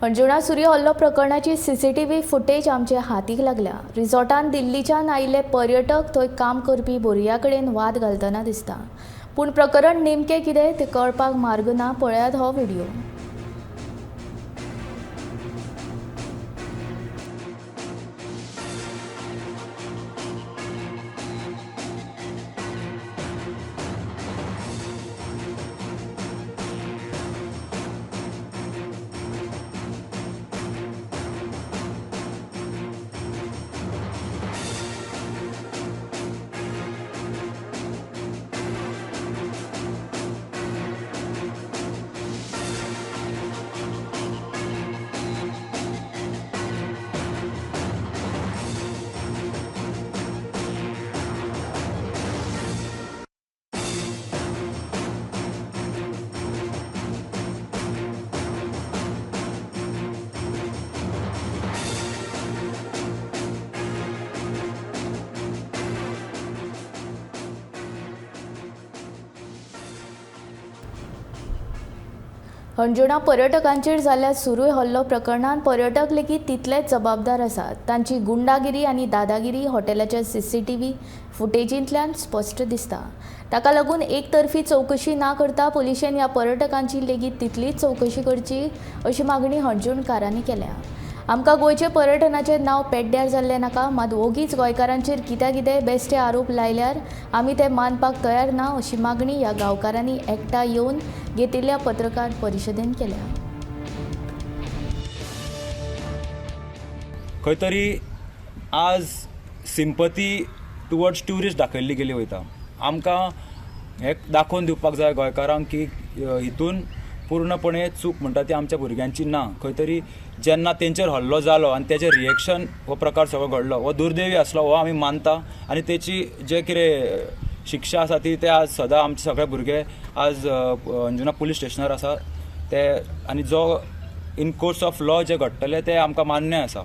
हणजुणा सुरी हल्लो प्रकरणाची सीसीटीव्ही फुटेज आमचे हातीक लागल्या. रिसॉर्टान दिल्लीच्यान आयिल्ले पर्यटक थंय काम करपी बोरया कडेन वाद घालतना दिसता. पूण प्रकरण नेमकें कितें तें कळपाक मार्ग ना. पळयात हो व्हिडिओ. हणजुणा पर्यटकांचेर जाल्ल्या सुरूय हल्लो प्रकरणांत पर्यटक लेगीत तितलेच जबाबदार आसात. तांची गुंडागिरी आनी दादागिरी हॉटेलाच्या सीसीटीव्ही फुटेजींतल्यान स्पश्ट दिसता. ताका लागून एकतर्फी चवकशी ना करता पुलिशेन ह्या पर्यटकांची लेगीत तितलीच चवकशी करची अशी मागणी हणजूणकारांनी केल्या. आमकां गोंयचे पर्यटनाचें नांव पेड्ड्यार जाल्लें नाका, मात ओगीच गोंयकारांचेर कित्या कितें बेश्टे आरोप लायल्यार आमी ते मानपाक तयार ना अशी मागणी ह्या गांवकारांनी एकठांय येवन घेतिल्ल्या पत्रकार परिशदेन केल्या. खंय तरी आज सिंपती टुवर्ड्स ट्युरिस्ट दाखयल्ली गेली वयता. आमकां हें दाखोवन दिवपाक जाय गोंयकारांक की हितून पूर्णपणे चूक म्हणटा ती आमच्या भुरग्यांची ना. खंय तरी जेन्ना तेंचेर हल्लो जालो आनी तेजें रिएक्शन हो प्रकार सगळो घडलो, हो दुर्दैवी आसलो, हो आमी मानता आनी तेची जे कितें शिक्षा आसा ती ते आज सदां आमचे सगळे भुरगे आज अंजुना पुलीस स्टेशनार आसा ते, आनी जो इन कोर्स ऑफ लॉ जे घडटले ते आमकां मान्य आसा.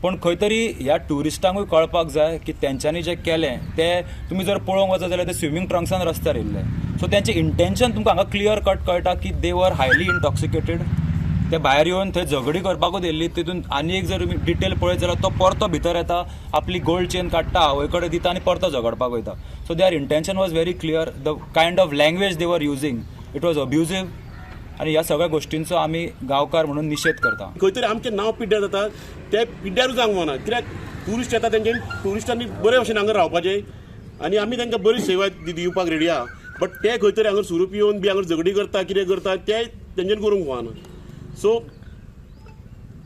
पूण खंय तरी ह्या ट्युरिस्टांकूय कळपाक जाय की तेंच्यांनी जें केलें तें तुमी जर पळोवंक वचत जाल्यार ते स्विमींग ट्रंक्सान रस्त्यार येयल्ले. सो तेंचें इंटेंशन तुमकां हांगा क्लियर कट कळटा की दे वर हायली इंटॉक्सिकेटेड. ते भायर येवन थंय झगडी करपाकूच येयल्ली. तितून आनी एक जर तुमी डिटेल पळयत जाल्यार तो परतो भितर येता, आपली गोल्ड चेन काडटा, आवय कडेन दिता आनी परतो झगडपाक वयता. So their intention was very clear. The kind of language they were using it was abusive. आनी ह्या सगळ्या गोश्टींचो आमी गांवकार म्हणून निशेध करता. खंय तरी आमचें नांव पिड्ड्यार जाता, ते पिड्ड्यारूच जावंक फावना. कित्याक ट्युरिस्ट येता तेंच्यांनी ट्युरिस्टांनी बरे भशेन हांगा रावपाचें आनी आमी तांकां बरी सेवा दिवपाक रेडी आहा. बट ते खंय तरी हांगा सुरू पिवन बी हांगा झगडी करता, कितें करता ते तेंच्यांनी करूंक फावना. सो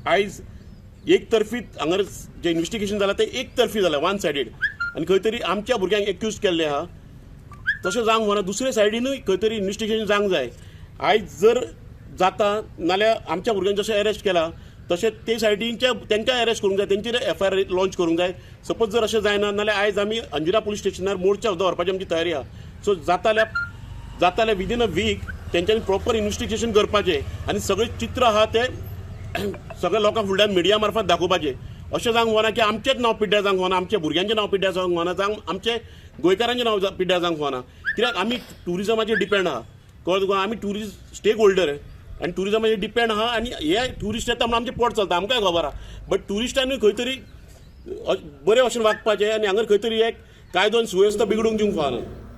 आयज एक तर्फी हांगा जें इन्वेस्टिगेशन जालां तें एक तर्फी जालां, वन सायडीड, आनी खंय तरी आमच्या भुरग्यांक एक्यूज केल्लें आहा. तशें जावंक फावना. दुसरे सायडीनूय खंय तरी इन्वेस्टिगेशन जावंक जाय. आयज जर जाता नाल्यार आमच्या भुरग्यांक जशें अरेस्ट केला तशें ते सायडीनच्या तांकां अरेस्ट करूंक जाय, तेंचेर एफआयआर लॉन्च करूंक जाय. सपोज जर अशें जायना नाल्यार आयज आमी अंजुना पुलीस स्टेशनार मोर्चा सुद्दां व्हरपाची आमची तयारी आहा. सो जाता जाल्यार विदीन अ वीक तेंच्यांनी प्रॉपर इन्वेस्टिगेशन करपाचें आनी सगळें चित्र आहा तें सगळ्या लोकां फुडल्यान मिडिया मार्फत दाखोवपाचें. अशें जावंक फावना की आमचेंच नांव पिड्ड्यार जावंक फावना, आमच्या भुरग्यांचें नांव पिड्ड्यार जावंक फावना, जावं आमचे गोंयकारांचें नांव पिड्ड्यार जावंक फावना. कित्याक आमी ट्युरिजमाचेर डिपेंड आहा, कळ्ळें तुका? आमी ट्युरिस्ट स्टेक होल्डर आनी ट्युरिजमाचेर डिपेंड आहा आनी हे ट्युरिस्ट येता म्हणून आमचें पोट चलता, आमकांय खबर आहा. बट ट्युरिस्टांनी खंय तरी बरे भशेन वागपाचें आनी हांगा खंय तरी एक कायदो आनी सुवेवस्था बिगडूंक दिवंक फावना.